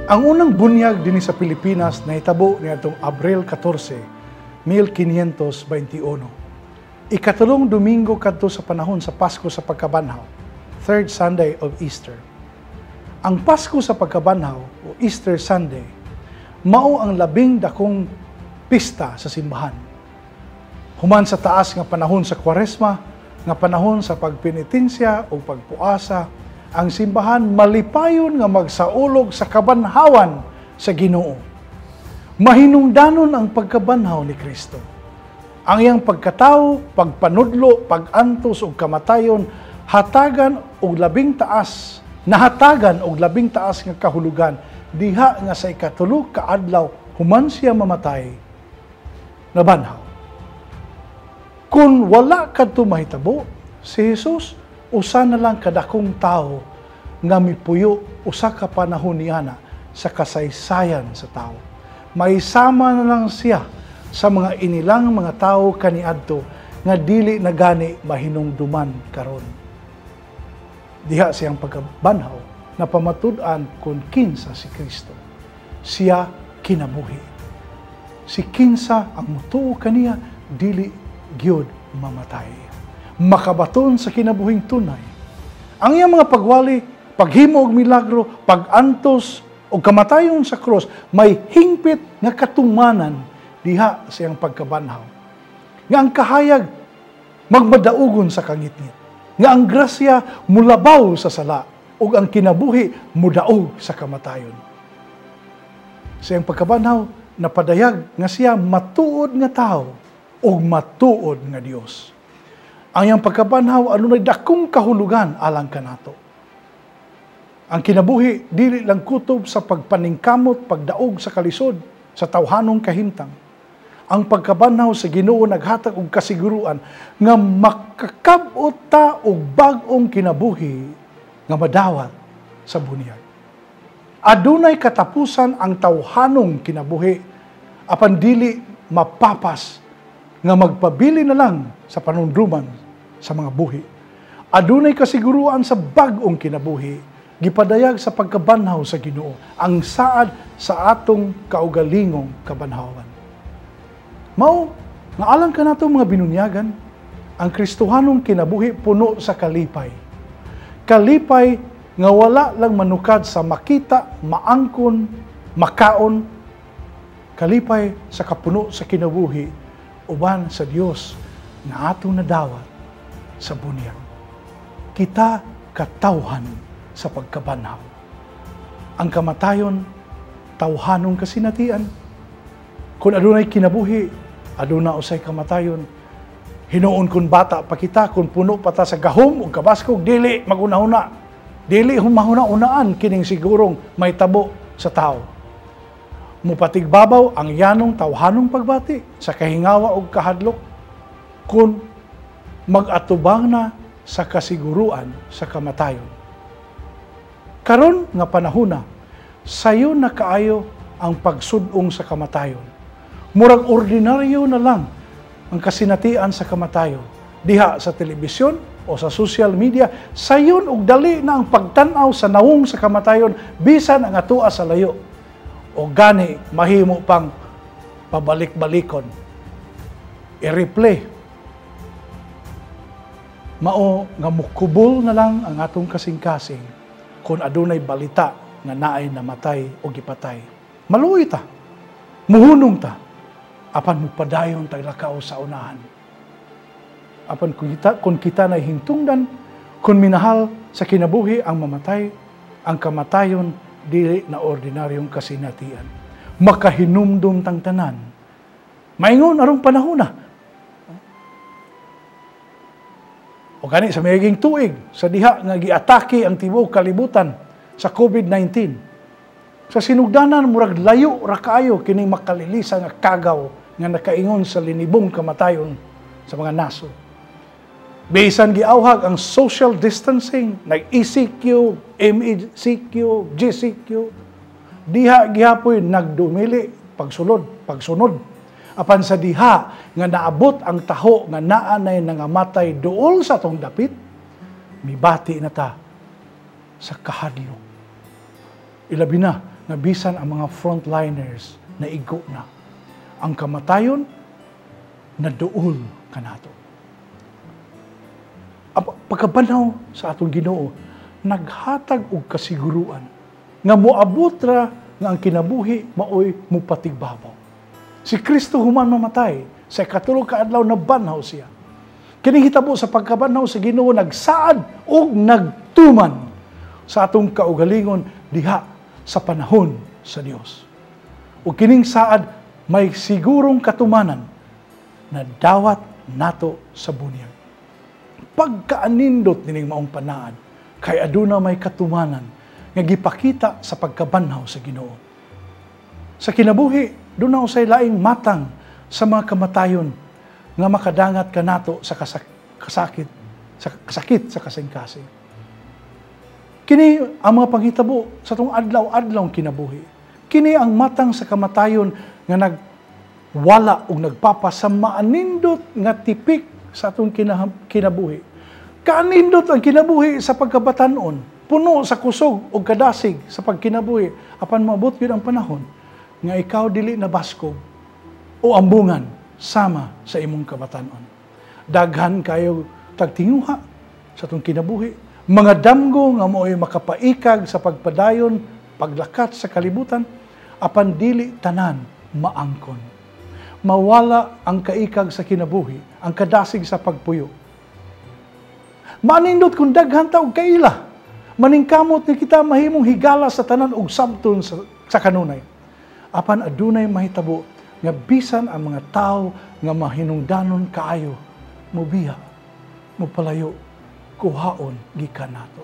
Ang unang bunyag dinhi sa Pilipinas nahitabo niadtong Abril 14, 1521. Ikatulong Domingo kadto sa panahon sa Pasko sa Pagkabanhaw, third Sunday of Easter. Ang Pasko sa Pagkabanhaw o Easter Sunday, mao ang labing dakong pista sa simbahan. Human sa taas nga panahon sa Kwaresma, nga panahon sa pagpenitensya o pagpuasa, ang simbahan malipayon nga magsaulog sa kabanhawan sa Ginoo. Mahinungdanon ang pagkabanhaw ni Kristo. Ang iyang pagkatao, pagpanudlo, pagantos ug kamatayon hatagan og labing taas, nahatagan og labing taas nga kahulugan diha nga sa ikatulo ka adlaw human siya mamatay, nabanhaw. Kung wala kadto mahitabo, si Jesus usa na lang kadakong tawo nga mipuyo usa ka panahon niana sa kasaysayan sa tawo. Maisama na lang siya sa mga inilang mga tawo kaniadto nga dili na gani mahinungduman karon. Diha siyang pagkabanhaw na pamatud-an kung kinsa si Kristo. Siya kinabuhi. Si kinsa ang mutuo kaniya dili gyud mamatay. Makabaton sa kinabuhing tunay. Ang iyang mga pagwali, paghimo og milagro, pagantos og kamatayon sa krus, may hingpit nga katumanan diha sa iyang pagkabanhaw. Nga ang kahayag magmadaugon sa kangitngit. Nga ang grasya mulabaw sa sala ug ang kinabuhi mudaog sa kamatayon. Sa iyang pagkabanhaw, napadayag nga siya matuod nga tao ug matuod nga Dios. Ang iyang pagkabanhaw adunay dakong kahulugan alang kanato. Ang kinabuhi dili lang kutob sa pagpaningkamot, pagdaog sa kalisod, sa tawhanong kahimtang. Ang pagkabanhaw sa Ginoo naghatag og kasiguruan nga makakab-ot ta og bag-ong kinabuhi nga madawat sa bunyag. Adunay katapusan ang tawhanong kinabuhi apan dili mapapas nga magpabili na lang sa panunduman sa mga buhi. Adunay kasiguruan sa bag-ong kinabuhi gipadayag sa pagkabanhaw sa Ginoo, ang saad sa atong kaugalingong kabanhawan. Mao nga alang kanato, mga binunyagan, ang Kristohanong kinabuhi puno sa kalipay. Kalipay nga wala lang manukad sa makita, maangkon, makaon. Kalipay sa kapuno sa kinabuhi uban sa Dios nga atong nadawat sa bunyag. Kita katawhan sa pagkabanhaw. Ang kamatayon, tawhanong kasinatian. Kung adunay kinabuhi, aduna usay kamatayon. Hinuon kung bata pa kita, kung puno pa ta sa gahom ug kabaskog, dili magunahuna. Dili humahuna-unaan kining sigurong mahitabo sa tao. Mupatigbabaw ang yanong tawhanong pagbati sa kahingawa ug kahadlok kung mag-atubang na sa kasiguruan sa kamatayon. Karon nga panahona, sayo na kaayo ang pagsudong sa kamatayon. Murag ordinaryo na lang ang kasinatian sa kamatayon. Diha sa telebisyon o sa social media, sayon og dali na ang pagtan-aw sa nawong sa kamatayon bisan ang atoa sa layo. O gani mahimo pang pabalik-balikon. I-replay. Mao nga mukubol na lang ang atong kasing-kasing kung adunay balita nga naay namatay o gipatay. Maluoy ta. Muhunong ta. Apan mupadayon tag lakaw sa unahan. Apan kung kita na hintungdan, kung minahal sa kinabuhi ang mamatay, ang kamatayon dili na ordinaryong kasinatian. Makahinumdum tang tanan. Maingon arong panahon na. O gani sa mayaging tuig, sa diha nga giatake ang tibuok kalibutan sa COVID-19. Sa sinugdanan, murag layo ra kaayo kining makalilisa nga kagaw nga nakaingon sa linibong kamatayon sa mga naso. Bisan giawhag ang social distancing, nag-ECQ, MECQ, GCQ, diha gihapoy nagdumili pagsulod, pagsunod. Apan sa diha nga naabot ang taho nga naa nay nangamatay duol sa atong dapit, mibati na ta sa kahadlok. Ilabi na Nga bisan ang mga frontliners na igo na. Ang kamatayon naduol kanato. Ang pagkabanhaw sa atong Ginoo naghatag og kasiguruan nga moabot ra nga ang kinabuhi maoy mupatigbabaw. Si Kristo human mamatay, sa ikatulo ka adlaw nabanhaw siya. Kini hitabo sa pagkabanhaw sa Ginoo nagsaad og nagtuman sa atong kaugalingon diha sa panahon sa Dios. Ug kining saad may sigurong katumanan na dawat nato sa bunyag. Pagkaanindot nining maong panaad, kay aduna may katumanan nga gipakita sa pagkabanhaw sa Ginoo. Sa kinabuhi, duna usay laing matang sa mga kamatayon nga makadangat kanato sa kasakit sa kasakit sa kasing-kasing. Kini ang mga panghitabo sa atong adlaw-adlaw kinabuhi. Kini ang matang sa kamatayon nga nagwala og nagpapasama anindot nga tipik sa atong kinabuhi. Kaanindot ang kinabuhi sa pagkabatanon, puno sa kusog og kadasig sa pagkinabuhi, apan moabot gyud ang panahon nga ikaw dili na baskog o ambungan sama sa imong kabatanon. Daghan kayo tagtinguha sa atong kinabuhi, mga damgo nga mo'y makapaikag sa pagpadayon, paglakat sa kalibutan, apan dili tanan maangkon. Mawala ang kaikag sa kinabuhi, ang kadasig sa pagpuyo. Manindot kung daghan ta og kaila. Maningkamot ni kita mahimong higala sa tanan og sabton sa kanunay. Apan adunay mahitabo nga bisan ang mga tawo nga mahinungdanon kaayo, mobiya, mopalayo, kuhaon gikan nato.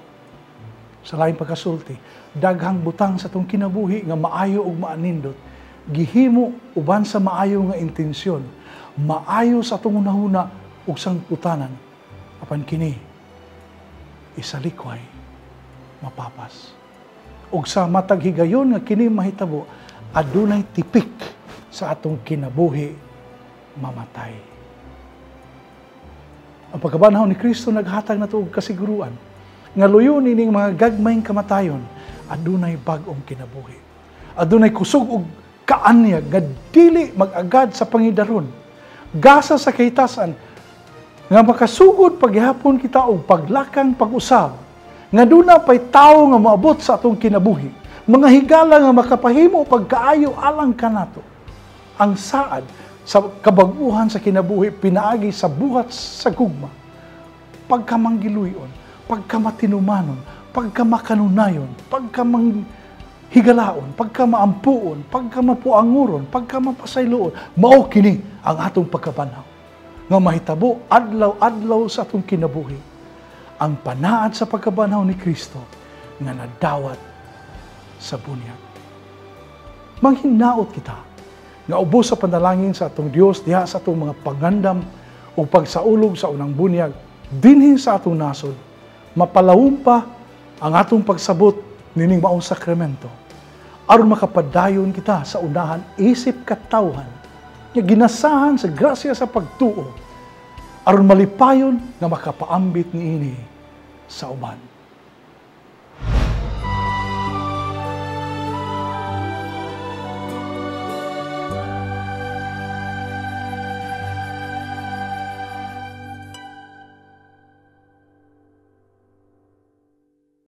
Sa laing pagkasulti, daghang butang sa atong kinabuhi nga maayo ug maanindot, gihimo uban sa maayo nga intensyon, maayo sa atong hunahuna ug sangputanan, apan kini isalikway, mapapas. Ug sa matag higayon nga kini mahitabo, adunay tipik sa atong kinabuhi, mamatay. Ang pagkabanhaw ni Kristo naghatag nato og kasiguruan nga luyo nining mga gagmayng kamatayon, adunay bag-ong kinabuhi. Adunay kusog og kaanyag nga dili mag-agad sa pangidaron. Gasa sa kahitasan nga makasugod paghihapon kita og paglakang pag-usab nga duna pay tawo nga moabot sa atong kinabuhi, mga higala nga makapahimo pagkaayo alang kanato. Ang saad sa kabag-uhan sa kinabuhi pinaagi sa buhat sa gugma, pagkamanggiluyon, pagkamatinumanon, pagkamakanunayon, pagkamanghigalaon, pagkamaampuon, pagkamapuanguron, pagkamapasayloon, mao kini ang atong pagkabanhaw nga mahitabo adlaw-adlaw sa atong kinabuhi. Ang panaad sa pagkabanhaw ni Kristo nga nadawat sa bunyag. Manghinaot kita nga ubos sa panalangin sa atong Dios diha sa atong mga pangandam o pagsaulog sa unang bunyag dinhi sa atong nasod, mapalawom pa ang atong pagsabot nining maong sakramento aron makapadayon kita sa unahan isip katawhan nga ginasahan sa grasya sa pagtuo aron malipayon nga makapaambit niini sa uban.